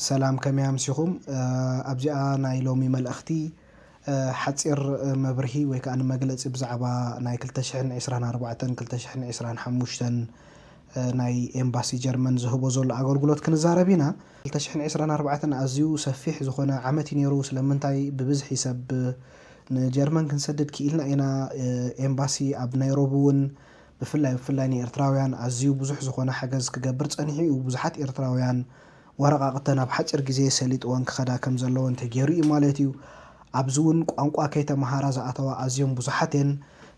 ሰላም፣ ከመይ ኣምሲኹም? ኣብዚኣ ናይ ሎሚ መልእኽቲ ሓፂር መብርሂ ወይ ከዓ መግለፂ ብዛዕባ ናይ ክልተ ሽሕን ዕስራን ኣርባዕተን ክልተ ሽሕን ዕስራን ሓሙሽተን ናይ ኤምባሲ ጀርመን ዝህቦ ዘሎ ኣገልግሎት ክንዛረብ ኢና። ክልተ ሽሕን ዕስራን ኣርባዕተን ኣዝዩ ሰፊሕ ዝኾነ ዓመት እዩ ነይሩ። ስለምንታይ? ብብዝሒ ሰብ ንጀርመን ክንሰድድ ክኢልና ኢና። ኤምባሲ ኣብ ናይሮቢ እውን ብፍላይ ብፍላይ ንኤርትራውያን ኣዝዩ ብዙሕ ዝኾነ ሓገዝ ክገብር ጸኒሑ እዩ። ብዙሓት ኤርትራውያን ወረቓቕተን ኣብ ሓጺር ግዜ ሰሊጥወን ክኸዳ ከም ዘለወን ተገይሩ እዩ ማለት እዩ። ኣብዚ እውን ቋንቋ ከይተመሃራ ዝኣተዋ ኣዝዮም ብዙሓት እየን።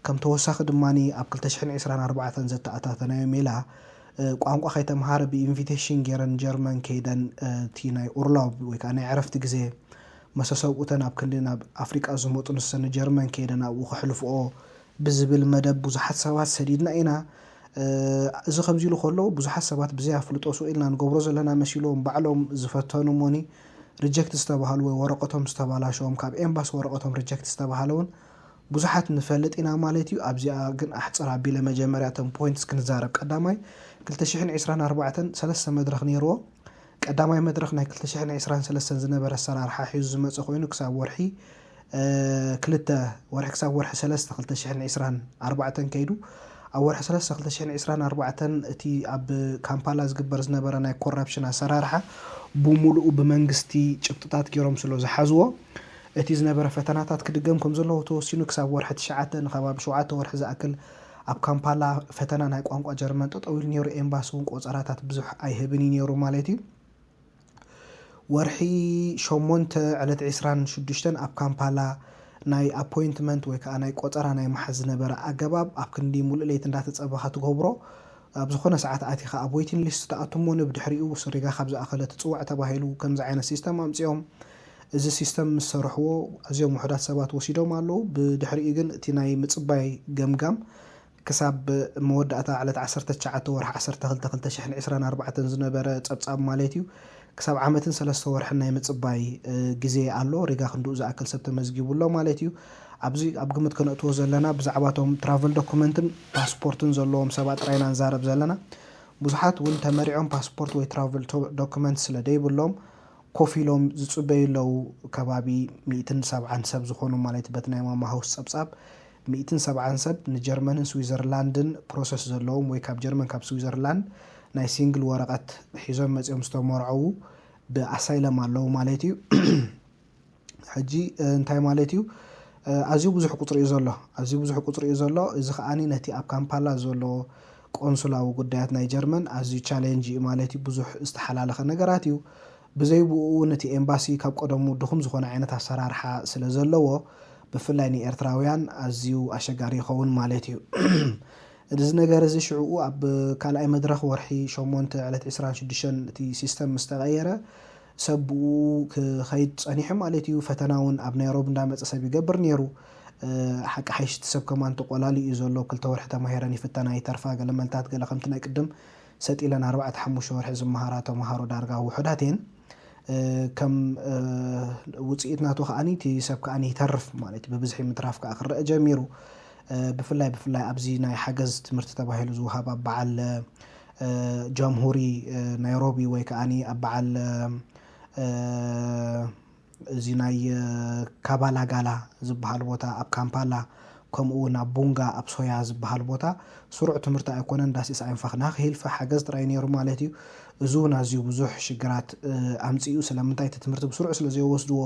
ከም ተወሳኺ ድማ ኣብ ክልተ ሽሕን ዕስራን ኣርባዕተን ዘተኣታተናዮ ሜላ ቋንቋ ከይተምሃረ ብኢንቪቴሽን ገይረን ጀርመን ከይደን እቲ ናይ ኡርላውብ ወይ ከዓ ናይ ዕረፍቲ ግዜ መሰሰብኡተን ኣብ ክንዲ ናብ ኣፍሪቃ ዝመጡ ንሰን ጀርመን ከይደን ኣብኡ ከሕልፍኦ ብዝብል መደብ ብዙሓት ሰባት ሰዲድና ኢና። እዚ ከምዚ ኢሉ ከሎ ብዙሓት ሰባት ብዘይ ኣፍልጦ ስቕ ኢልና ንገብሮ ዘለና መሲሎም ባዕሎም ዝፈተኑ እሞኒ ሪጀክት ዝተባሃሉ ወይ ወረቐቶም ዝተባላሸዎም ካብ ኤምባሲ ወረቐቶም ሪጀክት ዝተባሃለ እውን ብዙሓት ንፈልጥ ኢና ማለት እዩ። ኣብዚኣ ግን ኣሕፅር ኣቢለ መጀመርያ እቶም ፖይንትስ ክንዛረብ። ቀዳማይ ክልተ ሽሕን ዕስራን ኣርባዕተን ሰለስተ መድረኽ ነይርዎ። ቀዳማይ መድረኽ ናይ ክልተ ሽሕን ዕስራን ሰለስተን ዝነበረ ኣሰራርሓ ሒዙ ዝመፀ ኮይኑ ክሳብ ወርሒ ክልተ ወርሒ ክሳብ ወርሒ ሰለስተ ክልተ ሽሕን ዕስራን ኣርባዕተን ከይዱ ኣብ ወርሒ ሰለስተ ክልተ ሽሕን ዕስራን ኣርባዕተን እቲ ኣብ ካምፓላ ዝግበር ዝነበረ ናይ ኮራፕሽን ኣሰራርሓ ብሙሉኡ ብመንግስቲ ጭብጥታት ገይሮም ስለ ዝሓዝዎ እቲ ዝነበረ ፈተናታት ክድገም ከም ዘለዎ ተወሲኑ ክሳብ ወርሒ ትሽዓተ ንከባቢ ሸውዓተ ወርሒ ዝኣክል ኣብ ካምፓላ ፈተና ናይ ቋንቋ ጀርመን ጠጠው ኢሉ ነይሩ። ኤምባሲ እውን ቆፀራታት ብዙሕ ኣይህብን እዩ ነይሩ ማለት እዩ። ወርሒ ሸሞንተ ዕለት ዕስራን ሽዱሽተን ኣብ ካምፓላ ናይ ኣፖይንትመንት ወይ ከዓ ናይ ቆፀራ ናይ ምሓዝ ዝነበረ ኣገባብ ኣብ ክንዲ ሙሉእ ለይቲ እንዳተፀበኻ ትገብሮ ኣብ ዝኾነ ሰዓት ኣቲኻ ኣብ ዌይቲንግ ሊስት ትኣቱ እሞ ንብድሕሪኡ ስሪጋ ካብ ዝኣኸለ ትፅዋዕ ተባሂሉ ከምዚ ዓይነት ሲስተም ኣምፂኦም። እዚ ሲስተም ምስ ሰርሕዎ ኣዝዮም ውሑዳት ሰባት ወሲዶም ኣለዉ። ብድሕሪኡ ግን እቲ ናይ ምፅባይ ገምጋም ክሳብ መወዳእታ ዕለት ዓሰርተ ትሽዓተ ወርሒ ዓሰርተ ክልተ ክልተ ሽሕን ዕስራን ኣርባዕተን ዝነበረ ፀብፃብ ማለት እዩ። ክሳብ ዓመትን ሰለስተ ወርሕን ናይ ምፅባይ ግዜ ኣሎ። ሪጋ ክንድኡ ዝኣክል ሰብ ተመዝጊቡ ኣሎ ማለት እዩ። ኣብዚ ኣብ ግምት ከነእትዎ ዘለና ብዛዕባ እቶም ትራቨል ዶኩመንትን ፓስፖርትን ዘለዎም ሰባት ጥራይ ኢና ንዛረብ ዘለና። ብዙሓት እውን ተመሪዖም ፓስፖርት ወይ ትራቨል ዶኩመንት ስለ ደይብሎም ኮፍ ኢሎም ዝፅበዩ ኣለዉ። ከባቢ ሚእትን ሰብዓን ሰብ ዝኾኑ ማለት በቲ ናይ ማማ ሃውስ ፀብፃብ ሚእትን ሰብዓን ሰብ ንጀርመንን ስዊዘርላንድን ፕሮሰስ ዘለዎም ወይ ካብ ጀርመን ካብ ስዊዘርላንድ ናይ ሲንግል ወረቐት ሒዞም መፂኦም ዝተመርዐዉ ብኣሳይለም ኣለዉ ማለት እዩ። ሕጂ እንታይ ማለት እዩ? ኣዝዩ ብዙሕ ቁፅሪ እዩ ዘሎ። ኣዝዩ ብዙሕ ቁፅሪ እዩ ዘሎ። እዚ ከዓኒ ነቲ ኣብ ካምፓላ ዘሎ ቆንሱላዊ ጉዳያት ናይ ጀርመን ኣዝዩ ቻሌንጅ እዩ ማለት እዩ። ብዙሕ ዝተሓላለኸ ነገራት እዩ። ብዘይ ብኡ እውን እቲ ኤምባሲ ካብ ቀደሙ ድኹም ዝኾነ ዓይነት ኣሰራርሓ ስለ ዘለዎ ብፍላይ ንኤርትራውያን ኣዝዩ ኣሸጋሪ ይኸውን ማለት እዩ። እዚ ነገር እዚ ሽዕኡ ኣብ ካልኣይ መድረኽ ወርሒ ሸሞንተ ዕለት ዕስራን ሽዱሽተን እቲ ሲስተም ምስ ተቐየረ ሰብ ብኡ ክኸይድ ጸኒሑ ማለት እዩ። ፈተና እውን ኣብ ናይሮቢ እንዳመጸ ሰብ ይገብር ነይሩ። ሓቂ ሓይሽቲ ሰብ ከማን ተቆላሊ እዩ ዘሎ። ክልተ ወርሒ ተማሂረን ይፍተና ይተርፋ ገለ መልታት ገለ ከምቲ ናይ ቅድም ሰጥ ኢለን ኣርባዕተ ሓሙሽተ ወርሒ ዝመሃራ ተምሃሮ ዳርጋ ውሑዳት እየን። ከም ውፅኢት ናቱ ከዓኒ እቲ ሰብ ከዓኒ ይተርፍ ማለት እዩ። ብብዝሒ ምትራፍ ከዓ ክረአ ጀሚሩ። ብፍላይ ብፍላይ ኣብዚ ናይ ሓገዝ ትምህርቲ ተባሂሉ ዝወሃብ ኣብ በዓል ጀምሁሪ ናይሮቢ ወይ ከዓኒ ኣብ በዓል እዚ ናይ ካባላጋላ ዝበሃል ቦታ ኣብ ካምፓላ ከምኡ እውን ኣብ ቡንጋ ኣብ ሶያ ዝበሃል ቦታ ስሩዕ ትምህርቲ ኣይኮነን። ዳሲስ ኣይንፋኽና ክሂልፈ ሓገዝ ጥራይ ነይሩ ማለት እዩ። እዚ እውን ኣዝዩ ብዙሕ ሽግራት ኣምፅኡ። ስለምንታይ እቲ ትምህርቲ ብስሩዕ ስለ ዘይወስድዎ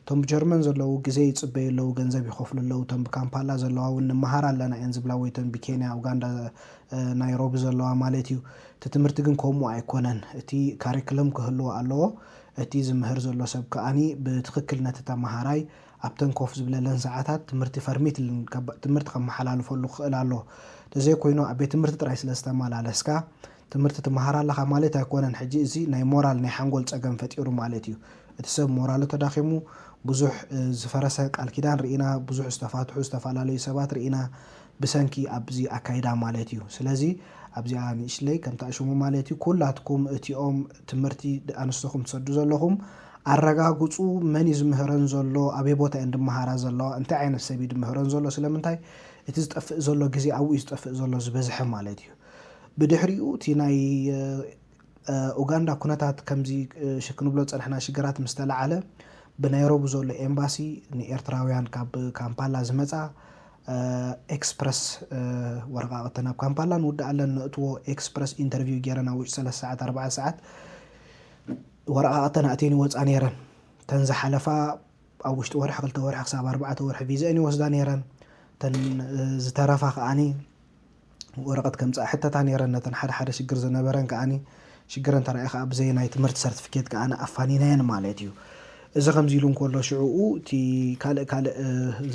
እቶም ብጀርመን ዘለዉ ግዜ ይፅበዩ ኣለዉ፣ ገንዘብ ይኸፍሉ ኣለዉ። እቶም ብካምፓላ ዘለዋ እውን ንመሃር ኣለና እየን ዝብላ ወይ እተን ብኬንያ ኡጋንዳ ናይሮቢ ዘለዋ ማለት እዩ። እቲ ትምህርቲ ግን ከምኡ ኣይኮነን። እቲ ካሪክለም ክህልዎ ኣለዎ። እቲ ዝምህር ዘሎ ሰብ ከኣኒ ብትኽክል ነቲ ተመሃራይ ኣብተን ኮፍ ዝብለለን ሰዓታት ትምህርቲ ፈርሚትልን ትምህርቲ ከመሓላልፈሉ ክኽእል ኣሎ። ተዘይኮይኑ ኣብ ቤት ትምህርቲ ጥራይ ስለ ዝተመላለስካ ትምህርቲ ትመሃር ኣለኻ ማለት ኣይኮነን። ሕጂ እዚ ናይ ሞራል ናይ ሓንጎል ጸገም ፈጢሩ ማለት እዩ። እቲ ሰብ ሞራሉ ተዳኺሙ ብዙሕ ዝፈረሰ ቃል ኪዳን ርኢና፣ ብዙሕ ዝተፋትሑ ዝተፈላለዩ ሰባት ርኢና ብሰንኪ ኣብዚ ኣካይዳ ማለት እዩ። ስለዚ ኣብዚኣ ንእሽለይ ከምታ ሽሙ ማለት እዩ ኩላትኩም እቲኦም ትምህርቲ ኣንስትኹም ትሰዱ ዘለኹም ኣረጋግፁ። መን እዩ ዝምህረን ዘሎ? ኣበይ ቦታ እየን ዝመሃራ ዘለዋ? እንታይ ዓይነት ሰብ እዩ ዝምህረን ዘሎ? ስለምንታይ እቲ ዝጠፍእ ዘሎ ግዜ ኣብኡ እዩ ዝጠፍእ ዘሎ ዝበዝሐ ማለት እዩ። ብድሕሪኡ እቲ ናይ ኡጋንዳ ኩነታት ከምዚ ክንብሎ ዝጸናሕና ሽግራት ምስ ተለዓለ፣ ብናይሮቢ ዘሎ ኤምባሲ ንኤርትራውያን ካብ ካምፓላ ዝመጻ ኤክስፕረስ ወረቓቕቲ ናብ ካምፓላ ንውድእ ኣለና፣ ነእትዎ ኤክስፕረስ ኢንተርቪው ገይረን ኣብ ውሽጢ ሰለስተ ሰዓት ኣርባዕተ ሰዓት ወረቓቕተን ኣእትየን ይወጻ ነይረን። እተን ዝሓለፋ ኣብ ውሽጢ ወርሒ ክልተ ወርሒ ክሳብ ኣርባዕተ ወርሒ ቪዛኤን ይወስዳ ነይረን። እተን ዝተረፋ ከኣኒ ወረቐት ከምጽኣ ሕተታ ነይረን። ነተን ሓደ ሓደ ሽግር ዝነበረን ከኣኒ ሽግረን ተራኢ ከኣ ብዘይ ናይ ትምህርቲ ሰርቲፊኬት ከኣኒ ኣፋኒናየን ማለት እዩ። እዚ ከምዚ ኢሉ እንከሎ ሽዕኡ እቲ ካልእ ካልእ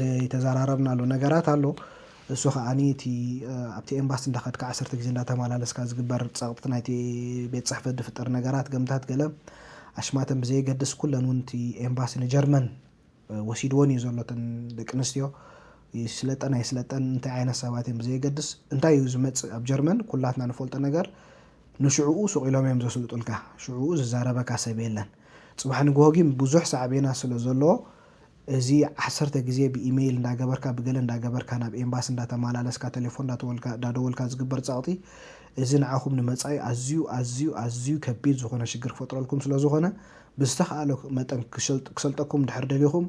ዘይተዘራረብናሉ ነገራት ኣሎ። እሱ ከኣኒ እቲ ኣብቲ ኤምባሲ እንዳኸድካ ዓሰርተ ግዜ እንዳተመላለስካ ዝግበር ጸቕጢ ናይቲ ቤት ጽሕፈት ዝፍጠር ነገራት ገምታት ገለ ኣሽማተን ብዘየገድስ ኩለን እውን እቲ ኤምባሲ ንጀርመን ወሲድወን እዩ ዘሎ። እተን ደቂ ኣንስትዮ ይስለጠን ኣይስለጠን እንታይ ዓይነት ሰባት እዮም ብዘየገድስ እንታይ እዩ ዝመጽእ ኣብ ጀርመን ኩላትና ንፈልጦ ነገር ንሽዕኡ ሱቕ ኢሎም እዮም ዘስልጡልካ። ሽዕኡ ዝዛረበካ ሰብ የለን። ጽባሕ ንግሆ ግን ብዙሕ ሳዕቤና ስለ ዘለዎ እዚ ዓሰርተ ግዜ ብኢሜይል እንዳገበርካ ብገለ እንዳገበርካ ናብ ኤምባሲ እንዳተመላለስካ ቴሌፎን እንዳተወልካ እንዳደወልካ ዝግበር ጸቕጢ እዚ ንዓኹም ንመጻኢ ኣዝዩ ኣዝዩ ኣዝዩ ከቢድ ዝኾነ ሽግር ክፈጥረልኩም ስለ ዝኾነ ብዝተኻእለ መጠን ክሰልጠኩም ድሕር ደሊኹም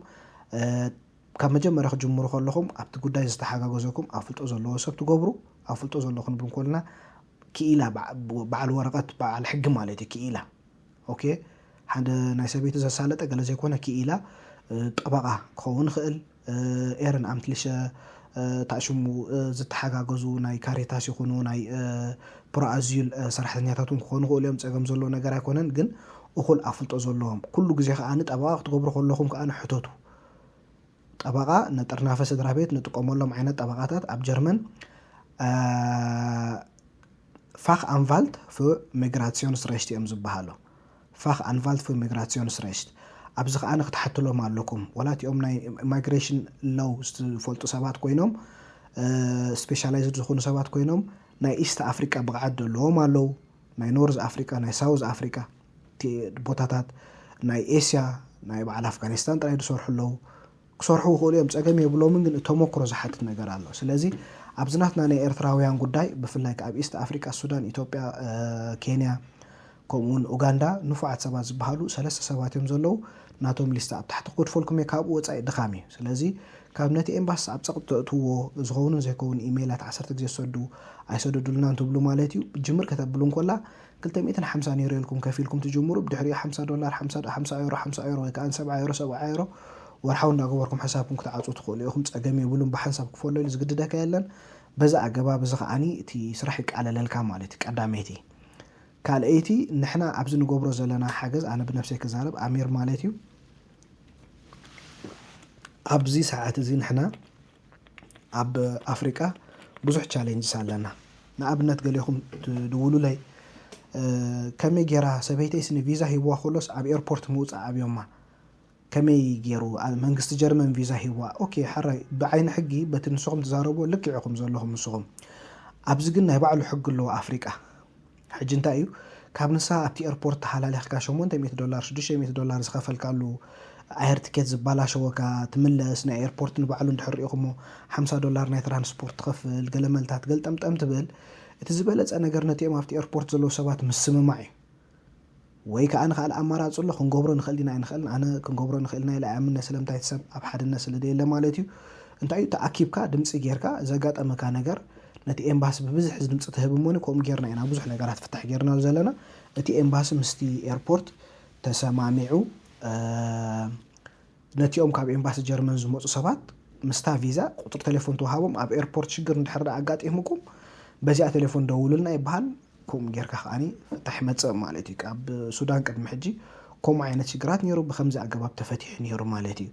ካብ መጀመርያ ክጅምሩ ከለኹም ኣብቲ ጉዳይ ዝተሓጋገዘኩም ኣፍልጦ ዘለዎ ሰብ ትገብሩ። ኣፍልጦ ዘለዎ ክንብል እንኮልና ክኢላ በዓል ወረቐት በዓል ሕጊ ማለት እዩ። ክኢላ ኦኬ ሓደ ናይ ሰበይቲ ዘሳለጠ ገለ ዘይኮነ ክኢላ ጠበቓ ክኸውን ይኽእል። ኤረን ኣምትሊሸ ታሽሙ ዝተሓጋገዙ ናይ ካሪታስ ይኹኑ ናይ ፕሮኣዚል ሰራሕተኛታት እውን ክኾኑ ይኽእሉ እዮም። ጸገም ዘለዎ ነገር ኣይኮነን፣ ግን እኹል ኣፍልጦ ዘለዎም ኩሉ ግዜ ከኣ ጠበቓ ክትገብሩ ከለኹም ከኣ ሕተቱ። ጠበቓ ንጥርናፈ ስድራ ቤት ንጥቀመሎም ዓይነት ጠበቓታት ኣብ ጀርመን ፋክ ኣንቫልት ፍ ሚግራሲዮንስ ሬሽት እዮም ዝበሃሉ። ፋክ ኣንቫልት ፍ ሚግራሲዮንስ ሬሽት ኣብዚ ከኣ ክትሓትሎም ኣለኩም። ወላ እቲኦም ናይ ማይግሬሽን ሎው ዝፈልጡ ሰባት ኮይኖም ስፔሻላይዝድ ዝኾኑ ሰባት ኮይኖም ናይ ኢስት ኣፍሪቃ ብቕዓት ዘለዎም ኣለዉ። ናይ ኖርዝ ኣፍሪቃ ናይ ሳውዝ ኣፍሪቃ ቦታታት ናይ ኤስያ ናይ በዓል ኣፍጋኒስታን ጥራይ ዝሰርሑ ኣለዉ። ክሰርሑ ይኽእሉ እዮም፣ ጸገም የብሎምን። ግን ተመክሮ ዝሓትት ነገር ኣሎ። ስለዚ ኣብዚ ናትና ናይ ኤርትራውያን ጉዳይ ብፍላይ ኣብ ኢስት ኣፍሪቃ ሱዳን፣ ኢትዮጵያ፣ ኬንያ ከምኡውን ኡጋንዳ ንፉዓት ሰባት ዝበሃሉ ሰለስተ ሰባት እዮም ዘለዉ። ናቶም ሊስታ ኣብ ታሕቲ ክገድፈልኩም እየ። ካብኡ ወጻኢ ድኻም እዩ። ስለዚ ካብ ነቲ ኤምባሲ ኣብ ጸቕጢ ተእትዎ ዝኸውንን ዘይከውን ኢሜይላት ዓሰርተ ግዜ ሰዱ ኣይሰደዱልናን ትብሉ ማለት እዩ። ጅምር ከተብሉ እንኮላ ክልተ ሚእትን ሓምሳ ነይሩ ኢልኩም ከፊልኩም ትጅምሩ። ብድሕሪኡ ሓምሳ ዶላር፣ ሓምሳ፣ ሓምሳ ዩሮ፣ ሓምሳ ዩሮ ወይ ከኣ ሰብዓ ዩሮ፣ ሰብዓ ዩሮ ወርሓዊ እንዳገበርኩም ሕሳብኩም ክትዓጹ ትኽእሉ ኢኹም። ጸገም የብሉን። ብሓንሳብ ክፈሎ ኢሉ ዝግድደካ የለን። በዚ ኣገባብ እዚ ከኣኒ እቲ ስራሕ ይቃለለልካ ማለት እዩ። ቀዳመይቲ። ካልኣይቲ፣ ንሕና ኣብዚ ንገብሮ ዘለና ሓገዝ፣ ኣነ ብነብሰይ ክዛረብ፣ ኣሚር ማለት እዩ። ኣብዚ ሰዓት እዚ ንሕና ኣብ ኣፍሪቃ ብዙሕ ቻሌንጅስ ኣለና። ንኣብነት ገሊኹም ትድውሉለይ፣ ከመይ ጌራ ሰበይተይስ ንቪዛ ሂብዋ ከሎስ ኣብ ኤርፖርት ምውጻእ ኣብዮማ፣ ከመይ ገይሩ መንግስቲ ጀርመን ቪዛ ሂብዋ? ኦኬ፣ ሕራይ፣ ብዓይኒ ሕጊ በቲ ንስኹም ትዛረብዎ ልክዕ ኢኹም ዘለኹም ንስኹም። ኣብዚ ግን ናይ ባዕሉ ሕጊ ኣለዎ ኣፍሪቃ። ሕጂ እንታይ እዩ፣ ካብ ንሳ ኣብቲ ኤርፖርት ተሓላሊኽካ ሸሞንተ ሚእቲ ዶላር፣ ሽዱሽተ ሚእቲ ዶላር ዝኸፈልካሉ ኣየር ትኬት ዝበላሸወካ ትምለስ፣ ናይ ኤርፖርት ንባዕሉ እንድሕር ርኢኹሞ ሓምሳ ዶላር ናይ ትራንስፖርት ትኸፍል፣ ገለ መልታት ገልጠምጠም ትብል። እቲ ዝበለጸ ነገር ነቲኦም ኣብቲ ኤርፖርት ዘለዉ ሰባት ምስምማዕ እዩ። ወይ ከኣ ንኻልእ ኣማራጺ ኣሎ፣ ክንገብሮ ንኽእል ዲና ኣይንኽእልን፣ ኣነ ክንገብሮ ንኽእል ኢና ኢለ ኣይኣምነ፣ ስለምንታይ እቲ ሰብ ኣብ ሓድነት ስለ ደየለ ማለት እዩ። እንታይ እዩ፣ ተኣኪብካ ድምጺ ጌርካ ዘጋጠመካ ነገር ነቲ ኤምባሲ ብብዝሒ ድምጺ ትህብ እሞኒ፣ ከምኡ ጌርና ኢና ብዙሕ ነገራት ፍታሕ ጌርናሉ ዘለና። እቲ ኤምባሲ ምስቲ ኤርፖርት ተሰማሚዑ፣ ነቲኦም ካብ ኤምባሲ ጀርመን ዝመጹ ሰባት ምስታ ቪዛ ቁጽሪ ቴሌፎን ተዋሃቦም፣ ኣብ ኤርፖርት ሽግር እንድሕር ደኣ ኣጋጢሙኩም በዚኣ ቴሌፎን ደውሉልና ይበሃል። ከምኡ ጌርካ ከኣኒ ፍታሕ ይመጽእ ማለት እዩ። ኣብ ሱዳን ቅድሚ ሕጂ ከምኡ ዓይነት ሽግራት ነይሩ፣ ብከምዚ ኣገባብ ተፈቲሑ ነይሩ ማለት እዩ።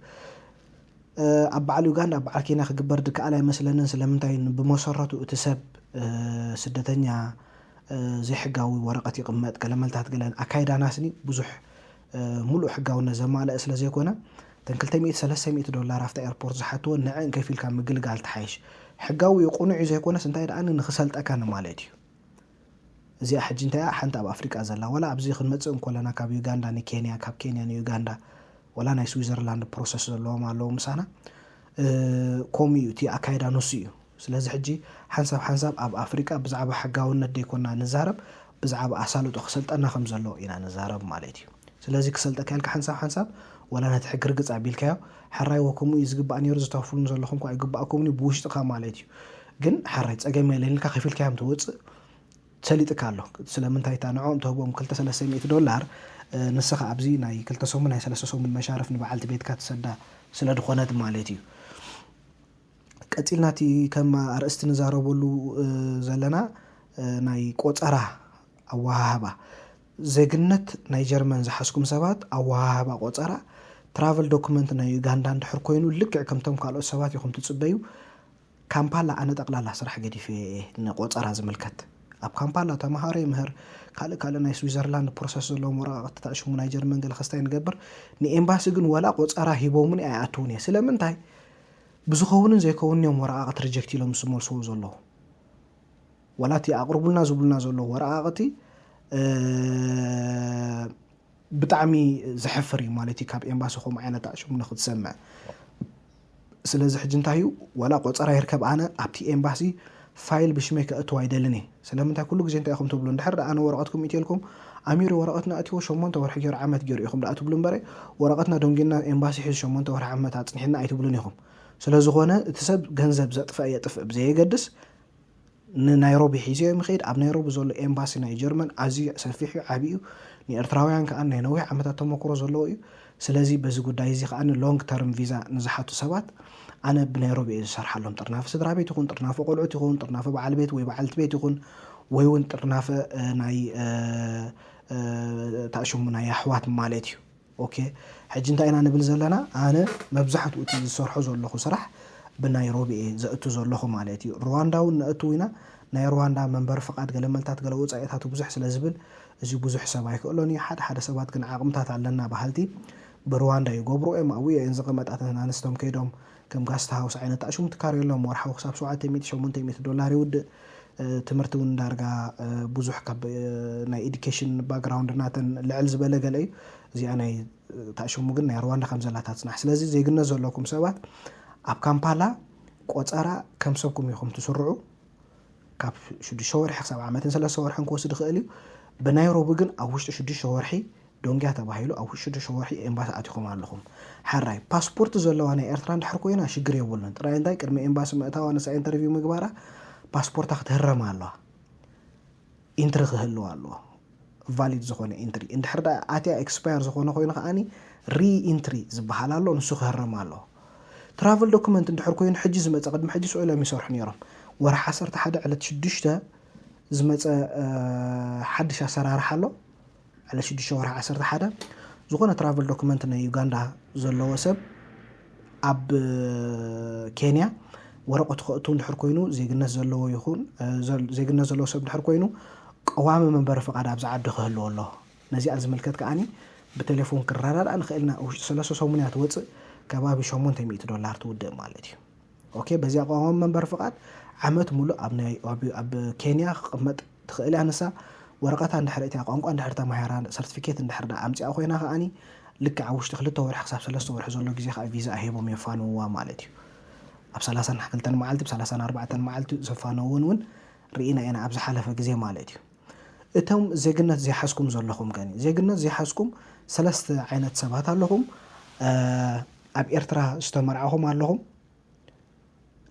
ኣብ በዓል ዩጋንዳ፣ ኣብ በዓል ኬንያ ክግበር ድከኣል ኣይመስለንን። ስለምንታይ? ብመሰረቱ እቲ ሰብ ስደተኛ ዘይሕጋዊ ወረቐት ይቕመጥ፣ ገለመልታት ገለን ኣካይዳና ስኒ ብዙሕ ሙሉእ ሕጋውነት ዘማልአ ስለ ዘይኮነ፣ እተን ክልተ ሚእቲ ሰለስተ ሚእቲ ዶላር ኣብታ ኤርፖርት ዝሓትወን ንዐን ከፊልካ ምግልጋል ትሓይሽ። ሕጋዊ እዩ፣ ቅኑዕ እዩ ዘይኮነስ እንታይ ደኣ ንኽሰልጠካ ንማለት እዩ። እዚኣ ሕጂ እንታይ እያ? ሓንቲ ኣብ ኣፍሪቃ ዘላ፣ ዋላ ኣብዚ ክንመጽእ እንኮለና ካብ ዩጋንዳ ንኬንያ፣ ካብ ኬንያ ንዩጋንዳ፣ ዋላ ናይ ስዊዘርላንድ ፕሮሰስ ዘለዎም ኣለዉ ምሳና። ከምኡ እዩ፣ እቲ ኣካይዳ ንሱ እዩ። ስለዚ ሕጂ ሓንሳብ ሓንሳብ ኣብ ኣፍሪቃ ብዛዕባ ሕጋውነት ደይኮና ንዛረብ፣ ብዛዕባ ኣሳልጦ ክሰልጠና ከም ዘለዎ ኢና ንዛረብ ማለት እዩ። ስለዚ ክሰልጠካ ኢልካ ሓንሳብ ሓንሳብ ዋላ ነቲ ሕጊ ርግጽ ኣቢልካዮ፣ ሕራይ ወ ከምኡ እዩ ዝግባእ ነይሩ፣ ዝታፍሉን ዘለኹም እኳ ኣይግባእኩምን እዩ ብውሽጥኻ ማለት እዩ። ግን ሕራይ ጸገም የለን ኢልካ ከፊልካዮም ትወጽእ፣ ሰሊጥካ ኣሎ። ስለምንታይ እታ ንዕኦም ትህቦም ክልተ ሰለስተ ሚእቲ ዶላር፣ ንስኻ ኣብዚ ናይ ክልተ ሰሙን ናይ ሰለስተ ሰሙን መሻርፍ ንበዓልቲ ቤትካ ትሰዳ ስለ ዝኾነት ማለት እዩ። ቀጺልና እቲ ከም ኣርእስቲ ንዛረበሉ ዘለና ናይ ቆጸራ ኣወሃህባ ዜግነት ናይ ጀርመን ዝሓዝኩም ሰባት ኣወሃህባ ቆጸራ ትራቨል ዶኩመንት ናይ ዩጋንዳ እንድሕር ኮይኑ ልክዕ ከምቶም ካልኦት ሰባት ኢኹም ትጽበዩ። ካምፓላ ኣነ ጠቕላላ ስራሕ ገዲፈ እየ ንቆጸራ ዝምልከት። ኣብ ካምፓላ ተምሃሮ ይምህር፣ ካልእ ካልእ ናይ ስዊዘርላንድ ፕሮሰስ ዘለዎም ወረቓቕቲ ተዕሽሙ ናይ ጀርመን ገለ ክስታይ ንገብር፣ ንኤምባሲ ግን ወላ ቆጸራ ሂቦምኒ ኣይኣትውን እየ። ስለምንታይ? ብዝኸውንን ዘይከውንን እዮም ወረቓቕቲ ሪጀክት ኢሎም ዝመልስዎ ዘለዉ። ዋላ እቲ ኣቕርቡልና ዝብሉና ዘለዉ ወረቓቕቲ ብጣዕሚ ዘሕፍር እዩ ማለት እዩ። ካብ ኤምባሲ ከምኡ ዓይነት ኣሽሙ ንክትሰምዕ። ስለዚ ሕጂ እንታይ እዩ፣ ዋላ ቆፀራ ይርከብ፣ ኣነ ኣብቲ ኤምባሲ ፋይል ብሽመይ ከእትው ኣይደልን እየ። ስለምንታይ? ኩሉ ግዜ እንታይ ኢኹም ትብሉ? እንድሕር ደኣ ኣነ ወረቐትኩም ኢትየልኩም ኣሚሩ ወረቐትና እትዎ ሸሞንተ ወርሒ ገይሩ ዓመት ገይሩ ኢኹም ደኣ ትብሉ እምበረ፣ ወረቐትና ደንጊና ኤምባሲ ሒዙ ሸሞንተ ወርሒ ዓመት ኣፅኒሕና ኣይትብሉን ኢኹም። ስለዝኾነ እቲ ሰብ ገንዘብ ዘጥፈ የጥፍእ ብዘየገድስ ንናይሮቢ ሒዘዮ ይኸይድ። ኣብ ናይሮቢ ዘሎ ኤምባሲ ናይ ጀርመን ኣዝዩ ሰፊሕ እዩ፣ ዓብዪ እዩ። ንኤርትራውያን ከኣ ናይ ነዊሕ ዓመታት ተመክሮ ዘለዎ እዩ። ስለዚ በዚ ጉዳይ እዚ ከኣ ሎንግ ተርም ቪዛ ንዝሓቱ ሰባት ኣነ ብናይሮቢ እየ ዝሰርሓሎም። ጥርናፈ ስድራ ቤት ይኹን፣ ጥርናፈ ቆልዑት ይኹን፣ ጥርናፈ በዓል ቤት ወይ በዓልቲ ቤት ይኹን፣ ወይ እውን ጥርናፈ ናይ ታሽሙ ናይ ኣሕዋት ማለት እዩ። ኦኬ፣ ሕጂ እንታይ ኢና ንብል ዘለና? ኣነ መብዛሕትኡ እቲ ዝሰርሖ ዘለኹ ስራሕ ብናይሮቢ እየ ዘእቱ ዘለኹ ማለት እዩ። ሩዋንዳ እውን ነእቱ ኢና። ናይ ሩዋንዳ መንበሪ ፍቓድ ገለ መልታት ገለ ወፃኢታት ብዙሕ ስለ ዝብል እዚ ብዙሕ ሰብ ኣይክእሎን እዩ። ሓደ ሓደ ሰባት ግን ዓቕምታት ኣለና በሃልቲ ብሩዋንዳ ይገብሩ እዮም። ኣብኡ እየን ዝቐመጣ። እተን ኣንስቶም ከይዶም ከም ጋስት ሃውስ ዓይነት ኣሽሙ ትካር የሎም። ወርሓዊ ክሳብ ሸውዓተ ሚእቲ ሸሞንተ ሚእቲ ዶላር ይውድእ። ትምህርቲ እውን ዳርጋ ብዙሕ ካብ ናይ ኤዱኬሽን ባክግራውንድ ናተን ልዕል ዝበለ ገለ እዩ። እዚኣ ናይ ታሽሙ ግን ናይ ሩዋንዳ ከም ዘላ ትፅናሕ። ስለዚ ዜግነት ዘለኩም ሰባት ኣብ ካምፓላ ቆፀራ ከም ሰብኩም ኢኹም ትስርዑ። ካብ ሽዱሽተ ወርሒ ክሳብ ዓመትን ሰለስተ ወርሕን ክወስድ ይኽእል እዩ። ብናይሮቢ ግን ኣብ ውሽጢ ሽዱሽተ ወርሒ ዶንጊያ ተባሂሉ ኣብ ውሽጢ ሽዱሽተ ወርሒ ኤምባሲ ኣቲኹም ኣለኹም። ሕራይ ፓስፖርት ዘለዋ ናይ ኤርትራ እንድሕር ኮይና ሽግር የብሉን። ጥራይ እንታይ ቅድሚ ኤምባሲ ምእታዋ ንሳ ኢንተርቪው ምግባራ ፓስፖርታ ክትህረም ኣለዋ። ኢንትሪ ክህልዋ ኣለዎ፣ ቫሊድ ዝኾነ ኢንትሪ። እንድሕር ደኣ ኣትያ ኤክስፓየር ዝኾነ ኮይኑ ከኣኒ ሪ ኢንትሪ ዝበሃል ኣሎ፣ ንሱ ክህረም ኣለዎ። ትራቨል ዶኩመንት እንድሕር ኮይኑ ሕጂ ዝመፀ፣ ቅድሚ ሕጂ ስዑ ኢሎም ይሰርሑ ነይሮም። ወርሒ ዓሰርተ ሓደ ዕለት ሽዱሽተ ዝመፀ ሓድሽ ኣሰራርሓ ኣሎ። ዕለት ሽዱሽተ ወርሒ ዓሰርተ ሓደ ዝኾነ ትራቨል ዶክመንት ናይ ዩጋንዳ ዘለዎ ሰብ ኣብ ኬንያ ወረቐቱ ከእቱ እንድሕር ኮይኑ፣ ዜግነት ዘለዎ ይኹን ዜግነት ዘለዎ ሰብ እንድሕር ኮይኑ፣ ቀዋሚ መንበሪ ፍቓድ ኣብዚ ዓዲ ክህልዎ ኣለዎ። ነዚኣ ዝምልከት ከኣኒ ብቴሌፎን ክረዳዳእ ንኽእል ኢና። ውሽጢ ሰለስተ ሰሙን እያ ትወፅእ፣ ከባቢ ሸሞንተ ሚእቲ ዶላር ትውድእ ማለት እዩ። ኦኬ፣ በዚኣ ቀዋሚ መንበሪ ፍቓድ ዓመት ሙሉእ ኣብ ናይ ኣብ ኬንያ ክቕመጥ ትኽእል እያ። ንሳ ወረቐታ እንድሕር እቲኣ ቋንቋ እንድሕር ተማሂራ፣ ሰርቲፊኬት እንድሕር ደኣ ኣምፂኣ ኮይና ከኣኒ ልክዕ ኣብ ውሽጢ ክልተ ወርሒ ክሳብ ሰለስተ ወርሒ ዘሎ ግዜ ከዓ ቪዛ ኣሂቦም የፋንውዋ ማለት እዩ። ኣብ ሰላሳን ክልተን መዓልቲ፣ ብ ሰላሳን ኣርባዕተን መዓልቲ ዘፋነውን እውን ርኢና ኢና ኣብ ዝሓለፈ ግዜ ማለት እዩ። እቶም ዜግነት ዘይሓዝኩም ዘለኹም ከኒ፣ ዜግነት ዘይሓዝኩም ሰለስተ ዓይነት ሰባት ኣለኹም። ኣብ ኤርትራ ዝተመርዓኹም ኣለኹም፣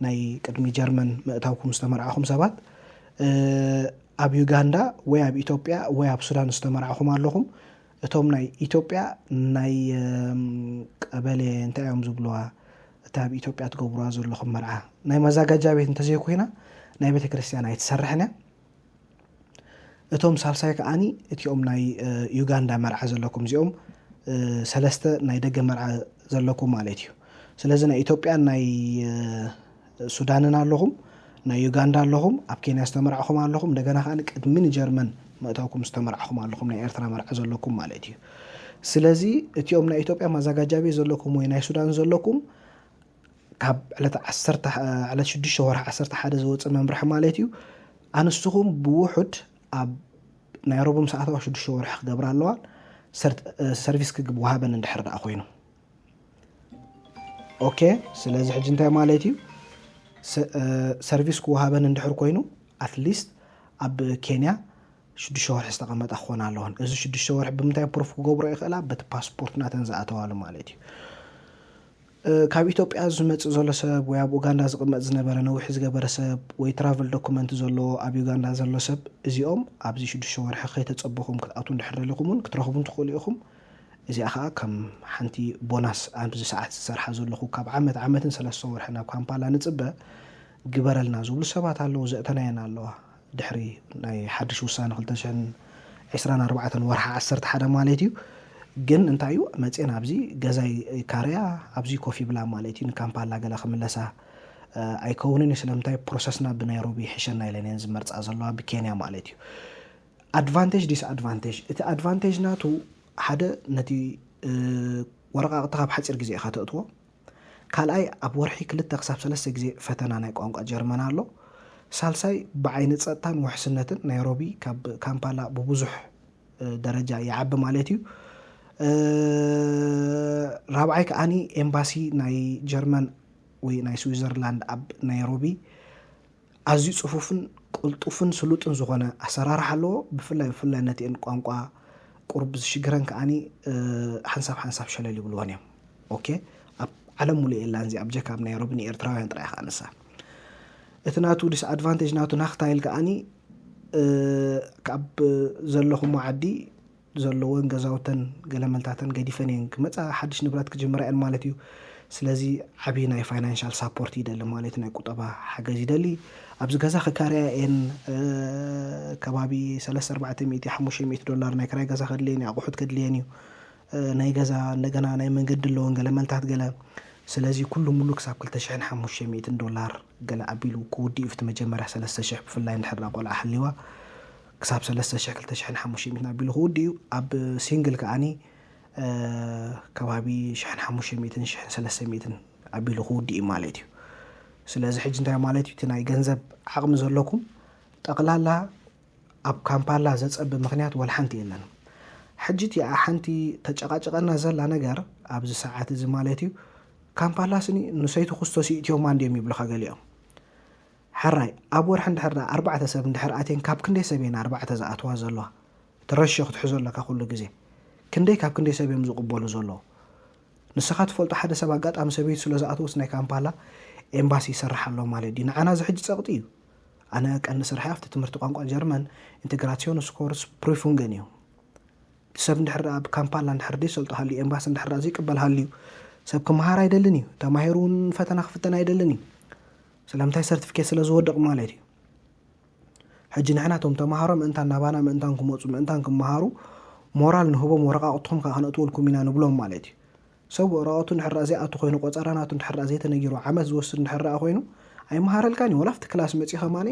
ናይ ቅድሚ ጀርመን ምእታውኩም ዝተመርዓኹም ሰባት፣ ኣብ ዩጋንዳ ወይ ኣብ ኢትዮጵያ ወይ ኣብ ሱዳን ዝተመርዓኹም ኣለኹም። እቶም ናይ ኢትዮጵያ ናይ ቀበሌ እንታይ እዮም ዝብልዋ፣ እታ ኣብ ኢትዮጵያ ትገብርዋ ዘለኹም መርዓ ናይ መዛጋጃ ቤት እንተዘይኮይና ናይ ቤተ ክርስቲያን ኣይትሰርሕን እያ። እቶም ሳልሳይ ከኣኒ እቲኦም ናይ ዩጋንዳ መርዓ ዘለኩም፣ እዚኦም ሰለስተ ናይ ደገ መርዓ ዘለኩም ማለት እዩ። ስለዚ ናይ ኢትዮጵያን ናይ ሱዳንን ኣለኹም፣ ናይ ዩጋንዳ ኣለኹም፣ ኣብ ኬንያ ዝተመርዕኹም ኣለኹም። እንደገና ከኣ ቅድሚ ንጀርመን ምእታውኩም ዝተመርዕኹም ኣለኹም፣ ናይ ኤርትራ መርዓ ዘለኩም ማለት እዩ። ስለዚ እቲኦም ናይ ኢትዮጵያ ማዛጋጃ ቤት ዘለኩም ወይ ናይ ሱዳን ዘለኩም ካብ ዕለት ዓሰርተ ዕለት ሽዱሽተ ወርሒ ዓሰርተ ሓደ ዝወፅእ መምርሒ ማለት እዩ። ኣንስትኹም ብውሑድ ኣብ ናይ ሮቦም ሰዓታዊ ሽዱሽተ ወርሒ ክገብራ ኣለዋን ሰርቪስ ክግብ ወሃበን እንድሕር ደኣ ኮይኑ። ኦኬ፣ ስለዚ ሕጂ እንታይ ማለት እዩ? ሰርቪስ ክወሃበን እንድሕር ኮይኑ ኣትሊስት ኣብ ኬንያ ሽዱሽተ ወርሒ ዝተቐመጣ ክኾና ኣለዎን። እዚ ሽዱሽተ ወርሒ ብምንታይ ፕሩፍ ክገብሮ ይኽእላ? በቲ ፓስፖርት ናተን ዝኣተዋሉ ማለት እዩ። ካብ ኢትዮጵያ ዝመጽእ ዘሎ ሰብ ወይ ኣብ ኡጋንዳ ዝቕመጥ ዝነበረ ነዊሕ ዝገበረ ሰብ ወይ ትራቨል ዶኩመንት ዘለዎ ኣብ ዩጋንዳ ዘሎ ሰብ፣ እዚኦም ኣብዚ ሽዱሽተ ወርሒ ከይተጸበኹም ክትኣትዉ እንድሕር ደሊኹም እውን ክትረኽቡ ትኽእሉ ኢኹም። እዚኣ ኸኣ ከም ሓንቲ ቦናስ ኣብዚ ሰዓት ዝሰርሓ ዘለኹ ካብ ዓመት ዓመትን ሰለስተ ወርሒ ናብ ካምፓላ ንጽበ ግበረልና ዝብሉ ሰባት ኣለዉ፣ ዘእተናየን ኣለዋ። ድሕሪ ናይ ሓድሽ ውሳነ ክልተ ሽሕን ዕስራን ኣርባዕተን ወርሒ ዓሰርተ ሓደ ማለት እዩ። ግን እንታይ እዩ መፅኤን ኣብዚ ገዛይ ካርያ ኣብዚ ኮፍ ይብላ ማለት እዩ። ንካምፓላ ገለ ክምለሳ ኣይከውንን እዩ። ስለምንታይ ፕሮሰስና ብናይሮቢ ይሕሸና ኢለን እየን ዝመርፃ ዘለዋ ብኬንያ ማለት እዩ። ኣድቫንቴጅ ዲስ ኣድቫንቴጅ፣ እቲ ኣድቫንቴጅ ናቱ ሓደ ነቲ ወረቃቅቲ ካብ ሓፂር ግዜ ኢኻ ተእትዎ። ካልኣይ ኣብ ወርሒ ክልተ ክሳብ ሰለስተ ግዜ ፈተና ናይ ቋንቋ ጀርመን ኣሎ። ሳልሳይ ብዓይኒ ፀጥታን ውሕስነትን ናይሮቢ ካብ ካምፓላ ብብዙሕ ደረጃ ይዓቢ ማለት እዩ። ራብዓይ ከዓኒ ኤምባሲ ናይ ጀርመን ወይ ናይ ስዊዘርላንድ ኣብ ናይሮቢ ኣዝዩ ጽፉፍን ቅልጡፍን ስሉጥን ዝኾነ ኣሰራርሓ ኣለዎ። ብፍላይ ብፍላይ ነቲአን ቋንቋ ቁሩብ ዝሽግረን ከዓኒ ሓንሳብ ሓንሳብ ሸለል ይብልወን እዮም። ኦኬ፣ ኣብ ዓለም ሙሉእ የላን እዚኣ፣ ብጀካ ኣብ ናይሮቢ ንኤርትራውያን ጥራይ ከኣ ንሳ። እቲ ናቱ ዲስኣድቫንቴጅ ናቱ ናኽታይል ከዓኒ ካብ ዘለኹሞ ዓዲ ዘለወን ገዛውተን ገለመልታተን ገዲፈን እየን ክመፃ፣ ሓድሽ ንብረት ክጅምራ እየን ማለት እዩ። ስለዚ ዓብዪ ናይ ፋይናንሻል ሳፖርት ይደሊ ማለት ናይ ቁጠባ ሓገዝ ይደሊ። ኣብዚ ገዛ ክካርያ እየን ከባቢ ሰለስተ ኣርባዕተ ሚእቲ ሓሙሽተ ሚእቲ ዶላር ናይ ክራይ ገዛ ከድልየን እዩ፣ ኣቑሑት ከድልየን እዩ። ናይ ገዛ እንደገና ናይ መንገዲ ኣለወን ገለመልታት ገለ። ስለዚ ኩሉ ሙሉ ክሳብ ክልተ ሽሕን ሓሙሽተ ሚእትን ዶላር ገለ ኣቢሉ ክውዲ እዩ። እቲ መጀመርያ ሰለስተ ሽሕ ብፍላይ እንድሕር ቆልዓ ሃልይዋ ክሳብ ሰለስተ ሽሕ ክልተ ሽሕን ሓሙሽተ ሚእትን ኣቢሉ ክውዲ እዩ። ኣብ ሲንግል ከዓኒ ከባቢ ሽሕን ሓሙሽተ ሚእትን ሽሕን ሰለስተ ሚእትን ኣቢሉ ክውዲ እዩ ማለት እዩ። ስለዚ ሕጂ እንታይ ማለት እዩ? እቲ ናይ ገንዘብ ዓቕሚ ዘለኩም ጠቕላላ ኣብ ካምፓላ ዘጸቢ ምኽንያት ወላ ሓንቲ የለን። ሕጂ እቲኣ ሓንቲ ተጨቓጭቐና ዘላ ነገር ኣብዚ ሰዓት እዚ ማለት እዩ፣ ካምፓላ ስኒ ንሰይቲ ኩስቶስ ይእትዮማ እንድዮም ይብሉኻ ገሊኦም። ሕራይ ኣብ ወርሒ እንድሕር ደኣ ኣርባዕተ ሰብ እንድሕር ኣትየን ካብ ክንደይ ሰብ እየን ኣርባዕተ ዝኣትዋ ዘለዋ? እቲ ረሽዮ ክትሕዞ ኣለካ ኩሉ ግዜ። ክንደይ ካብ ክንደይ ሰብ እዮም ዝቕበሉ ዘለዉ? ንስኻ ትፈልጦ ሓደ ሰብ ኣጋጣሚ ሰበይቱ ስለ ዝኣተወስ ናይ ካምፓላ ኤምባሲ ይሰርሕ ኣሎ ማለት ድዩ? ንዓና እዚ ሕጂ ጸቕጢ እዩ። ኣነ ቀንዲ ስርሐይ ኣብቲ ትምህርቲ ቋንቋ ጀርመን ኢንተግራሲዮን ስኮርስ ፕሪፉንገን እዩ። እቲ ሰብ እንድሕር ደኣ ኣብ ካምፓላ እንድሕር ዘይሰልጦ ሃልዩ፣ ኤምባሲ እንድሕር ደኣ ዘይቅበል ሃልዩ፣ ሰብ ክመሃር ኣይደልን እዩ። ተማሂሩ እውን ፈተና ክፍተን ኣይደልን እዩ። ስለምንታይ? ሰርቲፊኬት ስለ ዝወድቕ ማለት እዩ። ሕጂ ንሕና እቶም ተምሃሮ ምእንታን ናባና ምእንታን ክመፁ ምእንታን ክመሃሩ ሞራል ንህቦም፣ ወረቃቅትኹም ከዓ ክነእትወልኩም ኢና ንብሎም ማለት እዩ። ሰብ ወረቀቱ እንድሕር ደኣ ዘይኣቱ ኮይኑ፣ ቆፀራ ናቱ እንድሕር ደኣ ዘይተነጊሩ፣ ዓመት ዝወስድ እንድሕር ደኣ ኮይኑ ኣይመሃረልካን እዩ። ወላ ኣብቲ ክላስ መፂኡ ከማኒ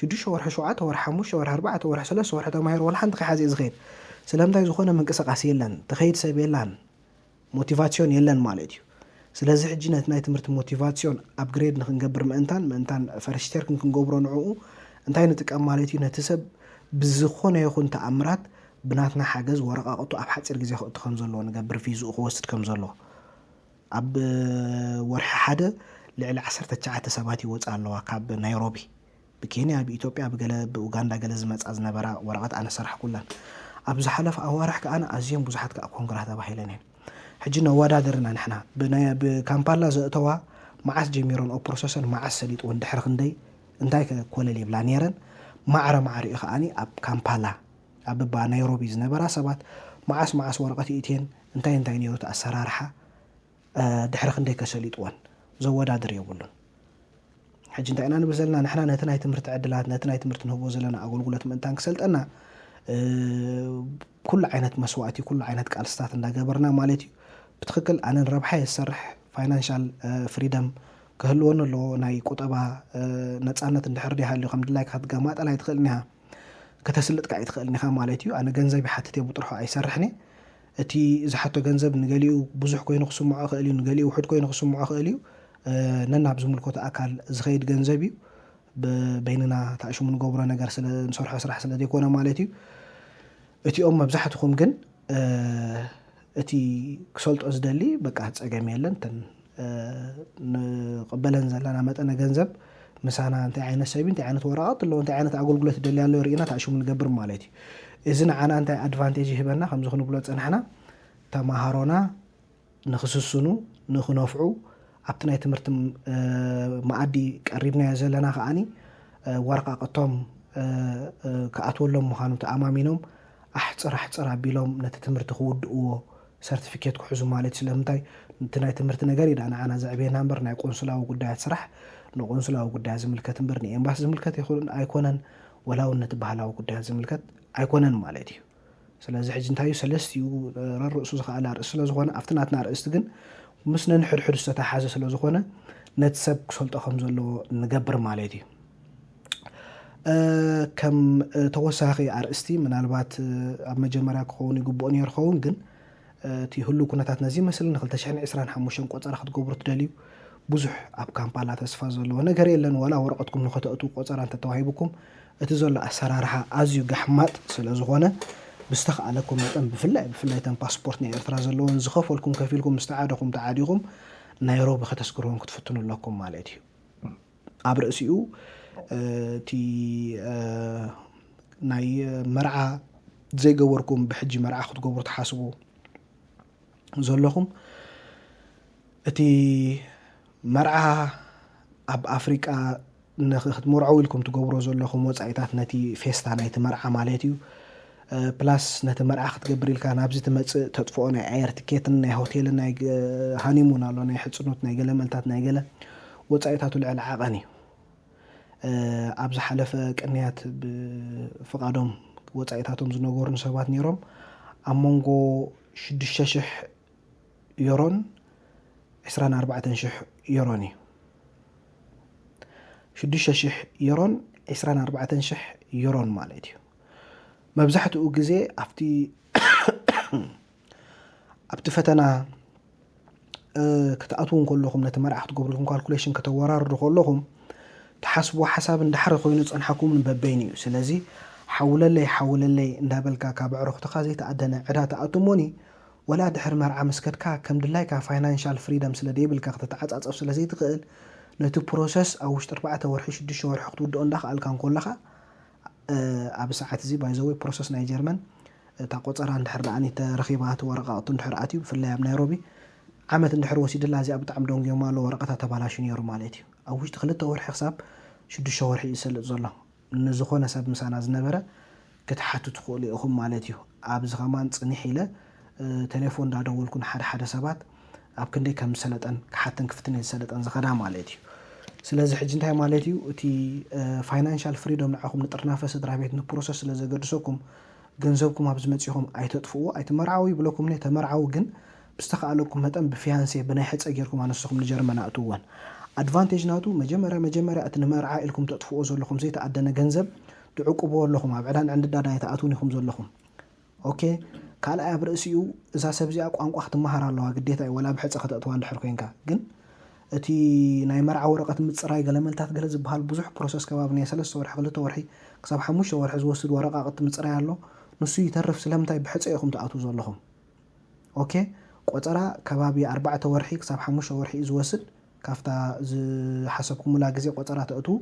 ሽዱሽተ ወርሒ፣ ሸውዓተ ወርሒ፣ ሓሙሽተ ወርሒ፣ ኣርባዕተ ወርሒ፣ ሰለስተ ወርሒ ተማሂሩ ወላ ሓንቲ ከይሓዘ እዩ ዝኸይድ። ስለምንታይ? ዝኾነ ምንቅስቃስ የለን፣ ትኸይድ ሰብ የላን። ሞቲቫሲዮን የለን ማለት እዩ። ስለዚ ሕጂ ነቲ ናይ ትምህርቲ ሞቲቫሲዮን ኣፕግሬድ ንክንገብር ምእንታን ምእንታን ፈርሽቴር ክንገብሮ ንዕኡ እንታይ ንጥቀም ማለት እዩ? ነቲ ሰብ ብዝኾነ ይኹን ተኣምራት ብናትና ሓገዝ ወረቃቕቱ ኣብ ሓፂር ግዜ ክእቱ ከም ዘለዎ ንገብር፣ ቪዝኡ ክወስድ ከም ዘለዎ። ኣብ ወርሒ ሓደ ልዕሊ ዓሰርተ ትሽዓተ ሰባት ይወፃ ኣለዋ ካብ ናይሮቢ። ብኬንያ፣ ብኢትዮጵያ፣ ብገለ ብኡጋንዳ ገለ ዝመጻ ዝነበራ ወረቐት ኣነ ሰራሕኩለን። ኣብ ዝሓለፈ ኣዋርሕ ከኣ ኣዝየን ብዙሓት ከኣ ኮንግራ ተባሂለን እየን። ሕጂ ነወዳድርና ንሕና ብናይ ብካምፓላ ዘእተዋ መዓስ ጀሚረን ኦፕሮሰሰን መዓስ ሰሊጥወን ድሕሪ ክንደይ እንታይ ከ ኮለል ይብላ ነይረን። ማዕረ ማዕሪኡ ከኣ ኣብ ካምፓላ ኣብ ባ ናይሮቢ ዝነበራ ሰባት መዓስ መዓስ ወረቐት ይእትየን እንታይ እንታይ ነይሩ እቲ ኣሰራርሓ ድሕሪ ክንደይ ከሰሊጥወን ዘወዳድር የብሉን። ሕጂ እንታይ ኢና ንብል ዘለና ንሕና ነቲ ናይ ትምህርቲ ዕድላት ነቲ ናይ ትምህርቲ ንህቦ ዘለና ኣገልግሎት ምእንታን ክሰልጠና ኩሉ ዓይነት መስዋእቲ ኩሉ ዓይነት ቃልስታት እንዳገበርና ማለት እዩ። ብትክክል ኣነን ረብሓ የሰርሕ ፋይናንሻል ፍሪደም ክህልወኒ ኣለዎ። ናይ ቁጠባ ነፃነት እንድሕር ደይሃልዩ ከም ድላይካ ክትገማጠል ኣይትኽእልን ኢኻ። ከተስልጥ ከኣ ኣይትኽእልን ኢኻ ማለት እዩ። ኣነ ገንዘብ ይሓትት እየ ብጥርሑ ኣይሰርሕን እየ። እቲ ዝሓቶ ገንዘብ ንገሊኡ ብዙሕ ኮይኑ ክስምዖ ይኽእል እዩ፣ ንገሊኡ ውሑድ ኮይኑ ክስምዖ ይኽእል እዩ። ነናብ ዝምልከቶ ኣካል ዝኸይድ ገንዘብ እዩ። በይንና ተኣሽሙ ንገብሮ ነገር ስለ ንሰርሖ ስራሕ ስለ ዘይኮነ ማለት እዩ። እቲኦም መብዛሕትኹም ግን እቲ ክሰልጦ ዝደሊ በቃ ጸገም የለን። እተን ንቕበለን ዘለና መጠነ ገንዘብ ምሳና እንታይ ዓይነት ሰብ እንታይ ዓይነት ወረቐት ኣለዎ እንታይ ዓይነት ኣገልግሎት ይደሊ ኣሎ ርኢና ተኣሽሙ ንገብር ማለት እዩ። እዚ ንዓና እንታይ ኣድቫንቴጅ ይህበና ከምዚ ክንብሎ ዝፀናሕና ተማሃሮና ንክስስኑ ንክነፍዑ ኣብቲ ናይ ትምህርቲ መኣዲ ቀሪብናዮ ዘለና ከዓኒ ወረቃቅቶም ክኣትወሎም ምዃኑ ተኣማሚኖም ኣሕፅር ኣሕፅር ኣቢሎም ነቲ ትምህርቲ ክውድእዎ ሰርቲፊኬት ክሕዙ ማለት እዩ። ስለምንታይ እቲ ናይ ትምህርቲ ነገር እዩ ንዓና ዘዕብየና እምበር ናይ ቆንስላዊ ጉዳያት ስራሕ ንቆንስላዊ ጉዳያት ዝምልከት እምበር ንኤምባሲ ዝምልከት ኣይኮነን፣ ወላ እውን ነቲ ባህላዊ ጉዳያት ዝምልከት ኣይኮነን ማለት እዩ። ስለዚ ሕጂ እንታይ እዩ ሰለስቲኡ ረርእሱ ዝኸኣለ ኣርእስቲ ስለዝኾነ ኣብቲ ናትና ኣርእስቲ ግን ምስ ነንሕድሕዱ ዝተተሓዘ ስለዝኾነ ነቲ ሰብ ክሰልጦ ከም ዘለዎ ንገብር ማለት እዩ። ከም ተወሳኺ ኣርእስቲ ምናልባት ኣብ መጀመርያ ክኸውን ይግብኦ ነይሩ ኸውን ግን እቲ ህሉ ኩነታት ነዚ መስል ን225 ቆፀራ ክትገብሩ ትደልዩ ብዙሕ ኣብ ካምፓላ ተስፋ ዘለዎ ነገር የለን። ወላ ወረቐትኩም ንኸተእቱ ቆፀራ እንተተዋሂቡኩም እቲ ዘሎ ኣሰራርሓ ኣዝዩ ጋሕማጥ ስለ ዝኾነ ብዝተኽኣለኩም መጠን ብፍላይ ብፍላይ ተን ፓስፖርት ናይ ኤርትራ ዘለውን ዝኸፈልኩም ከፊልኩም ምስ ተዓደኹም ተዓዲኹም ናይሮቢ ከተስግርዎም ክትፍትኑ ኣለኩም ማለት እዩ። ኣብ ርእሲኡ እቲ ናይ መርዓ ዘይገበርኩም ብሕጂ መርዓ ክትገብሩ ትሓስቡ ዘለኹም እቲ መርዓ ኣብ ኣፍሪቃ ክትመርዐው ኢልኩም ትገብሮ ዘለኹም ወፃኢታት ነቲ ፌስታ ናይቲ መርዓ ማለት እዩ። ፕላስ ነቲ መርዓ ክትገብር ኢልካ ናብዚ ትመፅእ ተጥፍኦ ናይ ኣየር ትኬትን ናይ ሆቴልን ናይ ሃኒሙን ኣሎ ናይ ሕፅኖት ናይ ገለ መልታት ናይ ገለ ወፃኢታቱ ልዕሊ ዓቐን እዩ። ኣብ ዝሓለፈ ቅንያት ብፍቓዶም ወፃኢታቶም ዝነገሩኒ ሰባት ነይሮም ኣብ መንጎ ሽዱሽተ ሽሕ ዮሮን ዕስራን ኣርባዕተን ሽሕ ዮሮን እዩ። ሽዱሽተ ሽሕ ዮሮን ዕስራን ኣርባዕተን ሽሕ ዮሮን ማለት እዩ። መብዛሕትኡ ግዜ ኣብቲ ኣብቲ ፈተና ክትኣትዉ ከለኹም ነቲ መርዓ ክትገብሩልኩም ካልኩሌሽን ከተወራርዱ ከለኹም ትሓስብዎ ሓሳብ እንዳሕሪ ኮይኑ ዝፀንሓኩም ንበበይን እዩ። ስለዚ ሓውለለይ ሓውለለይ እንዳበልካ ካብ ኣዕሩኽትኻ ዘይተኣደነ ዕዳ ትኣቱ እሞኒ ወላ ድሕሪ መርዓ ምስ ከድካ ከም ድላይካ ፋይናንሻል ፍሪደም ስለ ደይብልካ ክትተዓፃፀፍ ስለ ዘይትኽእል ነቲ ፕሮሰስ ኣብ ውሽጢ ኣርባዕተ ወርሒ ሽዱሽተ ወርሒ ክትውድኦ እንዳኽኣልካ እንኮለኻ ኣብዚ ሰዓት እዚ ባይዘወይ ፕሮሰስ ናይ ጀርመን እታ ቆፀራ እንድሕር ደኣ ተረኺባ እቲ ወረቃቅቱ እንድሕር ኣትዩ ብፍላይ ኣብ ናይሮቢ ዓመት እንድሕር ወሲድላ እዚኣ ብጣዕሚ ደንጉዮማ ኣሎ ወረቀታ ተባላሹ ነይሩ ማለት እዩ። ኣብ ውሽጢ ክልተ ወርሒ ክሳብ ሽዱሽተ ወርሒ እዩ ዝሰልጥ ዘሎ። ንዝኾነ ሰብ ምሳና ዝነበረ ክትሓቱ ትኽእሉ ኢኹም ማለት እዩ። ኣብዚ ከማን ፅንሕ ኢለ ቴሌፎን እንዳደወልኩ ንሓደ ሓደ ሰባት ኣብ ክንደይ ከም ዝሰለጠን ክሓተን ክፍትን እየ ዝሰለጠን ዝኸዳ ማለት እዩ። ስለዚ ሕጂ እንታይ ማለት እዩ እቲ ፋይናንሻል ፍሪዶም ንዓኹም ንጥርናፈ ስድራ ቤት ንፕሮሰስ ስለ ዘገድሰኩም ገንዘብኩም ኣብዚ መፂኹም ኣይተጥፍዎ ኣይትመርዓዊ ይብለኩም እየ። ተመርዓዊ ግን ብዝተኽኣለኩም መጠን ብፊያንሴ ብናይ ሕፀ ጌርኩም ኣነስኹም ንጀርመን ኣእትወን። ኣድቫንቴጅ ናቱ መጀመርያ መጀመርያ እቲ ንመርዓ ኢልኩም ተጥፍዎ ዘለኹም ዘይተኣደነ ገንዘብ ትዕቁብዎ ኣለኹም ኣብ ዕዳን ዕንድዳን ኣይትኣትውን ኢኹም ዘለኹም። ኦኬ ካልኣይ ኣብ ርእሲኡ እዛ ሰብ እዚኣ ቋንቋ ክትመሃር ኣለዋ ግዴታ እዩ ወላ ብሕፀ ከተእትዋ እንድሕር ኮይንካ ግን እቲ ናይ መርዓ ወረቐት ምፅራይ ገለመልታት ገለ ዝበሃል ብዙሕ ፕሮሰስ ከባቢ ናይ ሰለስተ ወርሒ ክልተ ወርሒ ክሳብ ሓሙሽተ ወርሒ ዝወስድ ወረቓቕቲ ምፅራይ ኣሎ። ንሱ ይተርፍ ስለምንታይ ብሕፀ ኢኹም ትኣትዉ ዘለኹም። ኦኬ ቆፀራ ከባቢ ኣርባዕተ ወርሒ ክሳብ ሓሙሽተ ወርሒ እዩ ዝወስድ። ካብታ ዝሓሰብኩምላ ግዜ ቆፀራ ተእትዉ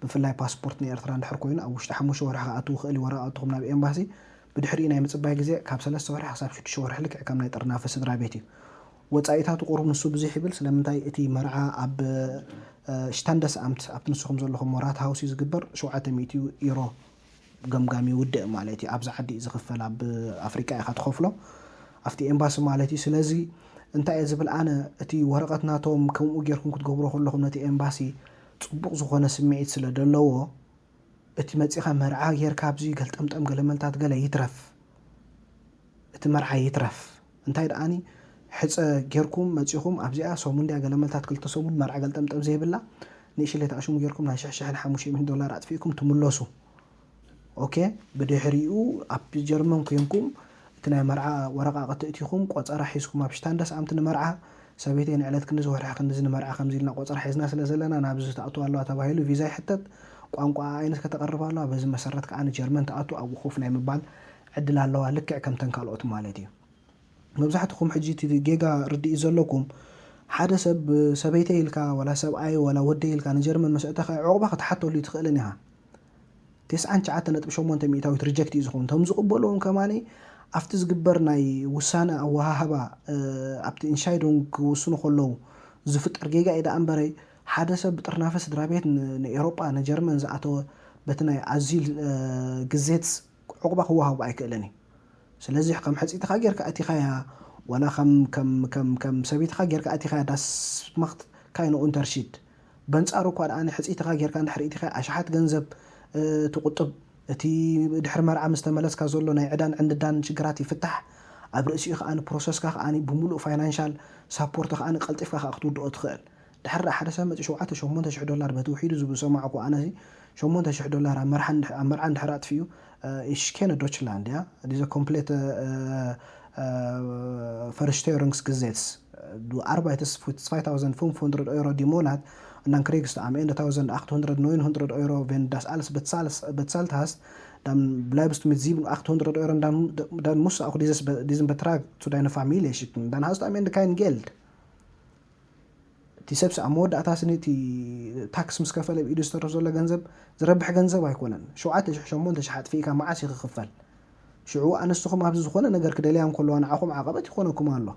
ብፍላይ ፓስፖርት ናይ ኤርትራ እንድሕር ኮይኑ ኣብ ውሽጢ ሓሙሽተ ወርሒ ክኣትዉ ክእል እዩ ወረቓቕትኹም ናብ ኤምባሲ። ብድሕሪኡ ናይ ምፅባይ ግዜ ካብ ሰለስተ ወርሒ ክሳብ ሽዱሽተ ወርሒ ልክዕ ከም ናይ ጥርናፈ ስድራ ቤት እዩ። ወፃኢታቱ ቁሩብ ንሱ ብዙሕ ይብል ስለምንታይ እቲ መርዓ ኣብ ሽታንደስ ኣምት ኣብቲ ንስኹም ዘለኹም ራት ሃውስ እዩ ዝግበር ሸውዓተ ሚእቲ ዩሮ ገምጋም ይውድእ ማለት እዩ። ኣብዚ ዓዲ እዩ ዝኽፈል ኣብ ኣፍሪቃ ኢኻ ትኸፍሎ ኣብቲ ኤምባሲ ማለት እዩ። ስለዚ እንታይ እየ ዝብል ኣነ እቲ ወረቐት ናቶም ከምኡ ጌርኩም ክትገብሮ ከለኹም ነቲ ኤምባሲ ፅቡቕ ዝኾነ ስምዒት ስለ ደለዎ እቲ መፂኻ መርዓ ጌርካ ኣብዚ ገልጠምጠም ገለመልታት ገለ ይትረፍ እቲ መርዓ ይትረፍ እንታይ ደኣኒ ሕፀ ጌርኩም መፂኹም ኣብዚኣ ሰሙን ድያ ገለመልታት ክልተ ሰሙን መርዓ ገልጠምጠም ዘይብላ ንእሽለይ ተኣሽሙ ጌርኩም ናይ ሽሕ ሽሕን ሓሙሽተ ሚእትን ዶላር ኣጥፊእኩም ትምለሱ። ኦኬ ብድሕሪኡ ኣብ ጀርመን ኮይንኩም እቲ ናይ መርዓ ወረቃ ከተእቲኹም ቆፀራ ሒዝኩም ኣብ ሽታንደስ ኣምት ንመርዓ ሰበይተይ ንዕለት ክንድዚ ወርሒ ክንድዚ ንመርዓ ከምዚ ኢልና ቆፀራ ሒዝና ስለ ዘለና ናብዚ ትኣቱ ኣለዋ ተባሂሉ ቪዛ ይሕተት። ቋንቋ ዓይነት ከተቕርብ ኣለዋ። በዚ መሰረት ከዓ ንጀርመን ትኣቱ ኣብኡ ኮፍ ናይ ምባል ዕድል ኣለዋ ልክዕ ከምተን ካልኦት ማለት እዩ። መብዛሕትኹም ሕጂ እቲ ጌጋ ርድኢት ዘለኩም ሓደ ሰብ ሰበይተይ ኢልካ ዋላ ሰብኣይ ዋላ ወደይ ኢልካ ንጀርመን መሰእተኻ ዕቑባ ክትሓተሉ ትኽእልን ኢኻ። ተስዓን ትሽዓተ ነጥቢ ሸሞንተ ሚእታዊት ሪጀክት እዩ ዝኸውን። እቶም ዝቕበልዎም ከማኒ ኣብቲ ዝግበር ናይ ውሳነ ኣወሃህባ ኣብቲ ኢንሻይዶን ክውስኑ ከለዉ ዝፍጠር ጌጋ እዩ ደኣ እምበረይ ሓደ ሰብ ብጥርናፈ ስድራ ቤት ንኤሮጳ ንጀርመን ዝኣተወ በቲ ናይ ኣዚል ግዜት ዕቑባ ክወሃቡ ኣይክእልን እዩ። ስለዚህ ከም ሕፂትኻ ጌርካ ኣቲኻያ ዋላ ከም ከም ከም ከም ሰበይትኻ ጌርካ ኣቲኻያ ዳስ ማኽት ካይነ ኡንተርሺድ በንጻሩ እኳ ደኣ ሕፂትኻ ጌርካ እንድሕር ኢቲኻ ኣሽሓት ገንዘብ ትቁጥብ እቲ ድሕሪ መርዓ ምስ ተመለስካ ዘሎ ናይ ዕዳን ዕንድዳን ሽግራት ይፍታሕ ኣብ ርእሲኡ ከኣ ፕሮሰስካ ከኣ ብምሉእ ፋይናንሻል ሳፖርት ከኣ ቀልጢፍካ ከኣ ክትውድኦ ትኽእል ድሕር ሓደ ሰብ መፂ ሸውዓተ ሸሞንተ ሽሕ ዶላር በቲ ውሒዱ ዝሰማዕኩ ኣነ ሸሞንተ ሽሕ ዶላር ኣብ መርዓ እንድሕር ኣጥፊኡ ich kenne Deutschland, ja, diese komplette Versteuerungsgesetz. Du arbeitest für zweitausendfünfhundert Euro die Monat und dann kriegst du am Ende tausendachthundert, neunhundert Euro, wenn du das alles bezahlt hast, dann bleibst du mit sieben, achthundert Euro und dann, dann musst du auch dieses, diesen Betrag zu deiner Familie schicken. Dann hast du am Ende kein Geld. እቲ ሰብሲ ኣብ መወዳእታ ስኒ እቲ ታክስ ምስ ከፈለ ብኢዱ ዝተረፍ ዘሎ ገንዘብ ዝረብሕ ገንዘብ ኣይኮነን። ሸውዓተ ሽሕ ሸሞንተ ሽሕ ኣጥፊእካ መዓስ እዩ ክኽፈል? ሽዑ ኣንስትኹም ኣብዚ ዝኾነ ነገር ክደልያ እንከለዋ ንዓኹም ዓቐበት ይኾነኩም ኣሎ።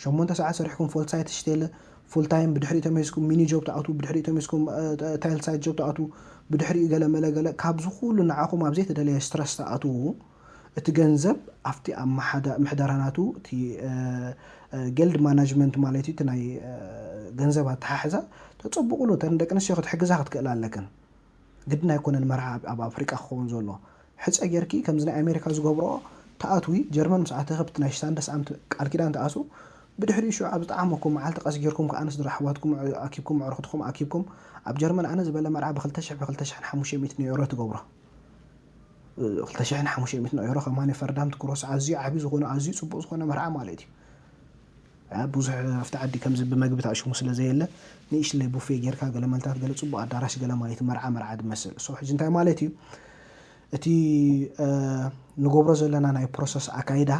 ሸሞንተ ሰዓት ሰሪሕኩም ፎልሳይት ሽቴለ ፉል ታይም ብድሕሪኡ ተመሂዝኩም ሚኒ ጆብ ትኣትዉ ብድሕሪኡ ተመሂዝኩም ታይል ሳይት ጆብ ትኣትዉ ብድሕሪኡ ገለ መለ ገለ ካብዚ ኩሉ ንዓኹም ኣብ ዘይተደለየ ስትረስ ትኣትዉ እቲ ገንዘብ ኣብቲ ኣብ ምሕደራ ናቱ እቲ ጌልድ ማናጅመንት ማለት እዩ እቲ ናይ ገንዘብ ኣተሓሕዛ ተፀብቑሉ እተን ደቂ ኣንስትዮ ክትሕግዛ ክትክእል ኣለክን ግድን ኣይኮነን መርዓ ኣብ ኣፍሪቃ ክኸውን ዘሎ ሕፀ ጌርኪ ከምዚ ናይ ኣሜሪካ ዝገብርኦ ተኣትዊ ጀርመን ምስ ኣተኺ ብቲ ናይ ሽሳንደስ ዓምቲ ቃል ኪዳን ተኣስሩ ብድሕሪኡ ሽዑ ኣብ ዝጠዓመኩም መዓልቲ ቀስ ጌርኩም ከኣ ንስድራ ኣሕዋትኩም ኣኪብኩም ኣዕሩኽትኩም ኣኪብኩም ኣብ ጀርመን ኣነ ዝበለ መርዓ ብ ክልተ ሽሕ ብ ክልተ ሽሕን ሓሙሽተ ሚእትን ዩሮ ትገብሮ ክልተ ሽሕን ሓሙሽተ ሚእትን ዩሮ ከማን ፈርዳምቲ ግሮስ ኣዝዩ ዓብዩ ዝኾነ ኣዝዩ ፅቡቅ ዝኾነ መርዓ ማለት እዩ ብዙሕ ኣብቲ ዓዲ ከምዚ ብመግቢ ተኣሽሙ ስለ ዘየለ ንእሽለይ ቡፌ ጌርካ ገለ መልታት ገለ ፅቡቅ ኣዳራሽ ገለ ማለት መርዓ መርዓ ዝመስል so ሕጂ እንታይ ማለት እዩ እቲ ንገብሮ ዘለና ናይ ፕሮሰስ ኣካይዳ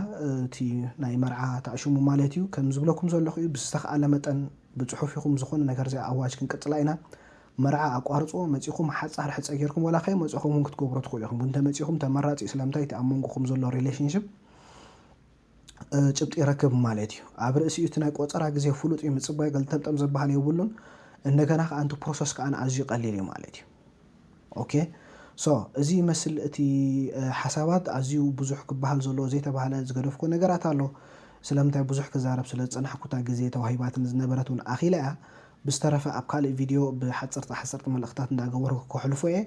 እቲ ናይ መርዓ ተኣሽሙ ማለት እዩ ከም ዝብለኩም ዘለኹ እዩ ብዝተኽኣለ መጠን ብፅሑፍ ይኹም ዝኾነ ነገር እዚ ኣዋጅ ክንቅፅላ ኢና መርዓ ኣቋርፅዎ መፂኹም ሓፃር ሕፀ ጌርኩም ወላ ከይመፅኹም እውን ክትገብሮ ትኽእሉ ኢኹም ግን ተመፂኹም ተመራፂ ስለምንታይ እቲ ኣብ መንጎኹም ዘሎ ሪሌሽንሽፕ ጭብጢ ይረክብ ማለት እዩ ኣብ ርእሲኡ እቲ ናይ ቆፀራ ግዜ ፍሉጥ እዩ ምፅባይ ገልጠምጠም ዝበሃል የብሉን እንደገና ከዓ ንቲ ፕሮሰስ ከዓ ኣዝዩ ቀሊል እዩ ማለት እዩ ኦኬ so እዚ ይመስል እቲ ሓሳባት ኣዝዩ ብዙሕ ክበሃል ዘለዎ ዘይተባህለ ዝገደፍኩ ነገራት ኣሎ ስለምንታይ ብዙሕ ክዛረብ ስለ ዝፀናሕኩታ ግዜ ተዋሂባትን ዝነበረት እውን ኣኺላ እያ ብዝተረፈ ኣብ ካልእ ቪድዮ ብሓፀርቲ ሓፀርቲ መልእኽታት እንዳገበርኩ ከሕልፎ እየ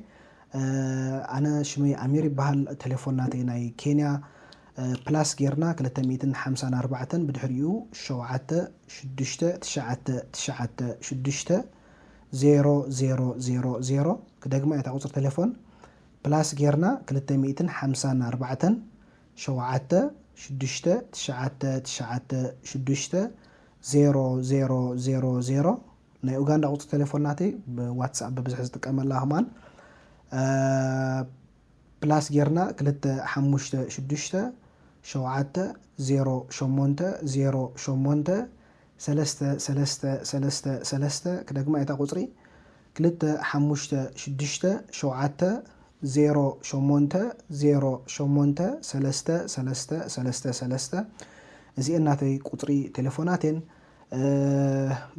ኣነ ሽመይ ኣሚር ይበሃል ቴሌፎን ናተይ ናይ ኬንያ ፕላስ ጌርና ክልተ ሚእትን ሓምሳን ኣርባዕተን ብድሕሪኡ ሸውዓተ ሽዱሽተ ትሽዓተ ትሽዓተ ሽዱሽተ ዜሮ ዜሮ ዜሮ ዜሮ ክደግማ እታ ቁፅሪ ቴሌፎን ፕላስ ጌርና ክልተ ሚእትን ሓምሳን ኣርባዕተን ሸውዓተ ሽዱሽተ ትሽዓተ ትሽዓተ ሽዱሽተ ዜሮ ዜሮ ዜሮ ዜሮ ናይ ኡጋንዳ ቁፅሪ ቴሌፎን ናተይ ብዋትሳፕ ብብዝሒ ዝጥቀመላ ከማን ፕላስ ጌርና ክልተ ሓሙሽተ ሽዱሽተ ሸውዓተ ዜሮ ሸሞንተ ዜሮ ሸሞንተ ሰለስተ ሰለስተ ሰለስተ ሰለስተ ክደግማ እታ ቁፅሪ ክልተ ሓሙሽተ ሽዱሽተ ሸውዓተ ዜሮ ሸሞንተ ዜሮ ሸሞንተ ሰለስተ ሰለስተ ሰለስተ ሰለስተ እዚኤን ናተይ ቁፅሪ ቴሌፎናት እየን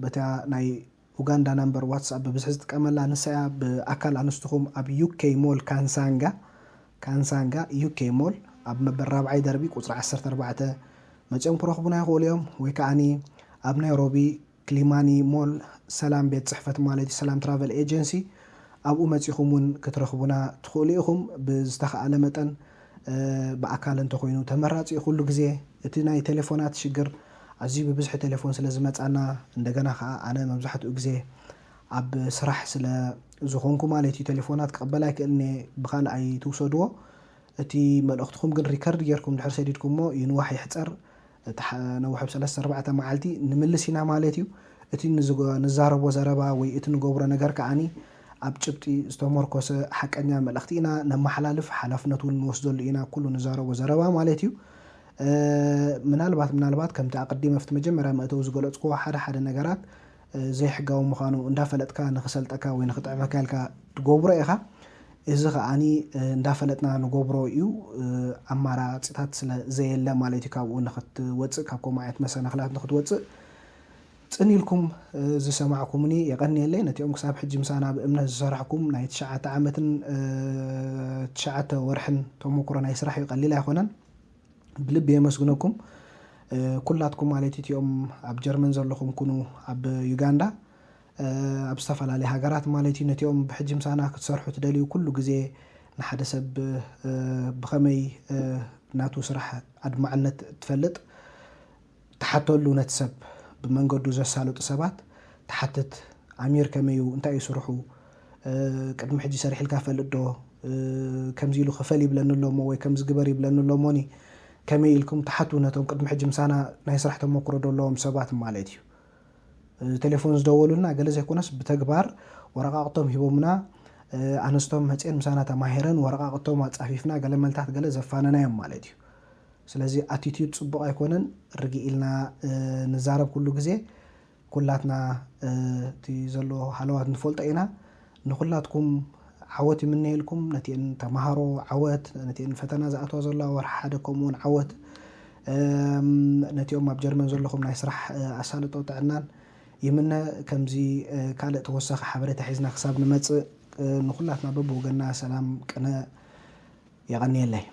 በታ ናይ ኡጋንዳ ናምበር ዋትሳፕ ብብዝሒ ዝጥቀመላ ንሳ እያ ብኣካል ኣንስትኹም ኣብ ዩኬ ሞል ካንሳንጋ ካንሳንጋ ዩኬ ሞል ኣብ መበል ራብዓይ ደርቢ ቁፅሪ ዓሰርተ ኣርባዕተ መፂኦም ክረኽቡና ይኽእሉ እዮም ወይ ከዓኒ ኣብ ናይሮቢ ክሊማኒ ሞል ሰላም ቤት ፅሕፈት ማለት እዩ ሰላም ትራቨል ኤጀንሲ ኣብኡ መፂኹም እውን ክትረኽቡና ትኽእሉ ኢኹም ብዝተኸኣለ መጠን ብኣካል እንተኮይኑ ተመራፂ ኩሉ ግዜ እቲ ናይ ቴሌፎናት ሽግር ኣዝዩ ብብዝሒ ቴሌፎን ስለ ዝመፃና እንደገና ከዓ ኣነ መብዛሕትኡ ግዜ ኣብ ስራሕ ስለ ዝኾንኩ ማለት እዩ ቴሌፎናት ክቕበል ኣይክእልን እየ ብካልኣይ ትውሰድዎ እቲ መልእኽትኹም ግን ሪከርድ ጌርኩም ድሕር ሰዲድኩሞ ይንዋሕ ይሕፀር ነውሕብ ሰለስተ ኣርባዕተ መዓልቲ ንምልስ ኢና ማለት እዩ እቲ ንዛረቦ ዘረባ ወይ እቲ ንገብሮ ነገር ከዓኒ ኣብ ጭብጢ ዝተመርኮሰ ሓቀኛ መልእኽቲ ኢና ነመሓላልፍ ሓላፍነት እውን ንወስደሉ ኢና ኩሉ ንዛረቦ ዘረባ ማለት እዩ ምናልባት ምናልባት ከምቲ ኣቐዲመ ኣብቲ መጀመርያ መእተዊ ዝገለጽክዎ ሓደ ሓደ ነገራት ዘይሕጋዊ ምዃኑ እንዳፈለጥካ ንኽሰልጠካ ወይ ንኽጥዕመካ ኢልካ ትገብሮ ኢኻ። እዚ ከዓኒ እንዳፈለጥና ንገብሮ እዩ። ኣማራፅታት ስለ ዘየለ ማለት እዩ። ካብኡ ንክትወፅእ፣ ካብ ከምኡ ዓይነት መሰናኽላት ንክትወፅእ ፅን ኢልኩም ዝሰማዕኩምኒ የቐንየለይ። ነቲኦም ክሳብ ሕጂ ምሳና ብእምነት ዝሰራሕኩም ናይ ትሽዓተ ዓመትን ትሽዓተ ወርሕን ተመክሮ ናይ ስራሕ እዩ፣ ቀሊል ኣይኮነን። ብልቢ የመስግነኩም ኩላትኩም ማለት እዩ። እቲኦም ኣብ ጀርመን ዘለኹም ኩኑ ኣብ ዩጋንዳ ኣብ ዝተፈላለየ ሃገራት ማለት እዩ። ነቲኦም ብሕጂ ምሳና ክትሰርሑ ትደልዩ ኩሉ ግዜ ንሓደ ሰብ ብኸመይ ናቱ ስራሕ ኣድማዕነት ትፈልጥ ትሓተሉ። ነቲ ሰብ ብመንገዱ ዘሳልጡ ሰባት ትሓትት። ኣሚር ከመይ እዩ? እንታይ እዩ ስርሑ? ቅድሚ ሕጂ ሰሪሕልካ ፈልጥ ዶ? ከምዚ ኢሉ ክፈል ይብለኒ ኣለሞ ወይ ከምዚ ግበር ይብለኒ ኣለሞኒ ከመይ ኢልኩም ትሓቱ ነቶም ቅድሚ ሕጂ ምሳና ናይ ስራሕ ተመክሮ ዘለዎም ሰባት ማለት እዩ። ቴሌፎን ዝደወሉልና ገለ ዘይኮነስ ብተግባር ወረቃቅቶም ሂቦምና፣ ኣነስቶም መፅኤን ምሳና ተማሂረን ወረቃቅቶም ኣፃፊፍና ገለ መልታት ገለ ዘፋነናዮም ማለት እዩ። ስለዚ ኣቲቲዩድ ፅቡቅ ኣይኮነን። ርግእ ኢልና ንዛረብ ኩሉ ግዜ። ኩላትና እቲ ዘሎ ሃለዋት ንፈልጦ ኢና። ንኩላትኩም ዓወት ይምነየልኩም። ነቲአን ተምሃሮ ዓወት፣ ነቲአን ፈተና ዝኣትዋ ዘለዋ ወርሒ ሓደ ከምኡውን ዓወት። ነቲኦም ኣብ ጀርመን ዘለኹም ናይ ስራሕ ኣሳልጦ ጥዕናን ይምነ። ከምዚ ካልእ ተወሳኺ ሓበሬታ ሒዝና ክሳብ ንመፅእ ንኩላትና በብወገንና ሰላም ቅነ። የቐንየለይ።